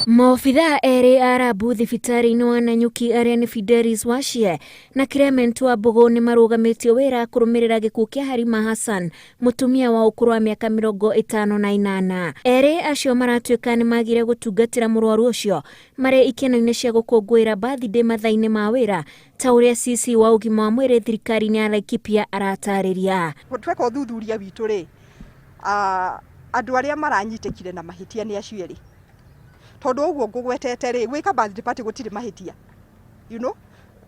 Maobithaa erĩ a Rabu thibitarĩ-inĩ wa Nanyuki arĩa nĩ Fidelis Wachie na Clement Wambũgũ nĩ marũgamĩtio wĩra kũrũmĩrĩra gĩkuũ kĩa Halima Hassan, mũtumia wa ũkũrũ wa mĩaka 58. Erĩ acio maratuĩka nĩ magire gũtungatĩra mũrwaru ũcio marĩ ikeno-inĩ cia gũkũngũĩra birthday mathaa-inĩ ma wĩra ta ũrĩa CC wa ũgima wa mwĩrĩ thirikari-inĩ ya Laikipia aratarĩria. Tweka ũthuthuria witũ rĩ, andũ arĩa maranyitĩkire na mahĩtia nĩ acio erĩ. Tondũ ũguo ngũgwetete rĩ, gwĩka birthday party gũtirĩ mahĩtia. You know?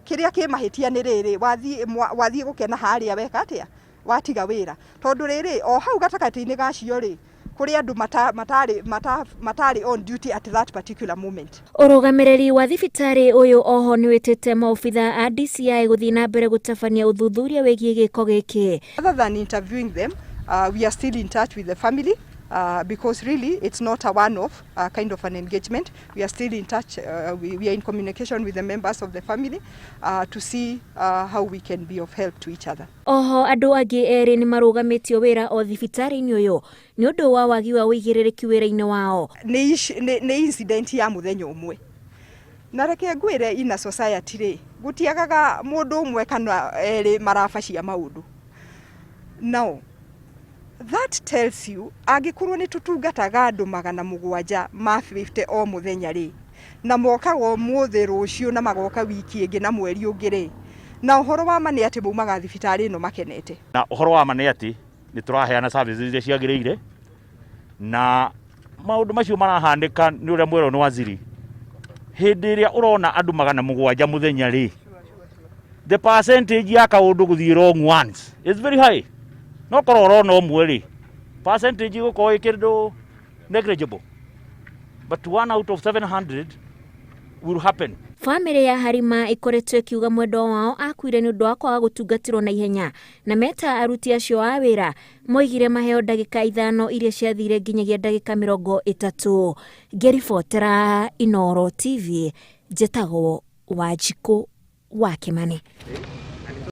Kĩrĩa kĩ mahĩtia nĩ rĩrĩ, wathiĩ wathiĩ gũkena harĩa weka atĩa? Watiga wĩra. Tondũ rĩrĩ, o hau gatagatĩ-inĩ ga acio rĩ, kũrĩ andũ matarĩ matarĩ on duty at that particular moment. Ũrũgamĩrĩri wa thibitarĩ ũyũ oho nĩwĩtĩte maobithaa a DCI gũthiĩ na mbere gũtabania ũthuthuria wĩgiĩ gĩko gĩkĩ. Other than interviewing them, we are still in touch with the family because really it's not a one-off kind of an engagement. We are still in touch, we are in communication with the members of the family to see how we can be of help to each other. Oho andũ angĩ erĩ nĩ marũgamĩtio wĩra o thibitarĩ-inĩ ũyũ nĩ ũndũ wa wagi wa ũigĩrĩrĩki wĩra-inĩ wao. Nĩ incident ya mũthenya ũmwe. Na reke ngwĩre, in a society rĩ, gũtiagaga mũndũ ũmwe kana erĩ marabacia maũndũ. Now, that tells you angĩkorwo nĩ tũtungataga andũ 750 o mũthenya rĩ, na mokaga ũmũthĩ, rũciũ, na magoka wiki ĩngĩ na mweri ũngĩ rĩ, na ũhoro wa ma nĩ atĩ maumaga thibitarĩ ĩno makenete. Na ũhoro wa ma nĩ atĩ nĩ tũraheana services iria ciagĩrĩire, na maũndũ macio marahanĩka nĩ ũrĩa mwerwo nĩ waziri. Hĩndĩ ĩrĩa ũrona andũ 700 mũthenya rĩ, the percentage ya kaũndũ gũthiĩ wrong once is very high. No korwo ũrona ũmwe rĩ, percentage ĩgũkorwo ĩ kĩndũ negligible, but one out of 700 will happen. Bamĩrĩ ya Harima ĩkoretwo ĩkiuga mwendwa wao akuire nĩ ũndũ wa kwaga gũtungatĩrwo na ihenya, na meta aruti acio a wĩra moigire maheo ndagĩka 5 iria ciathire nginyagia ndagĩka 30. Ngĩribotera Inooro TV, njĩtagwo Wanjikũ wa Kĩmani.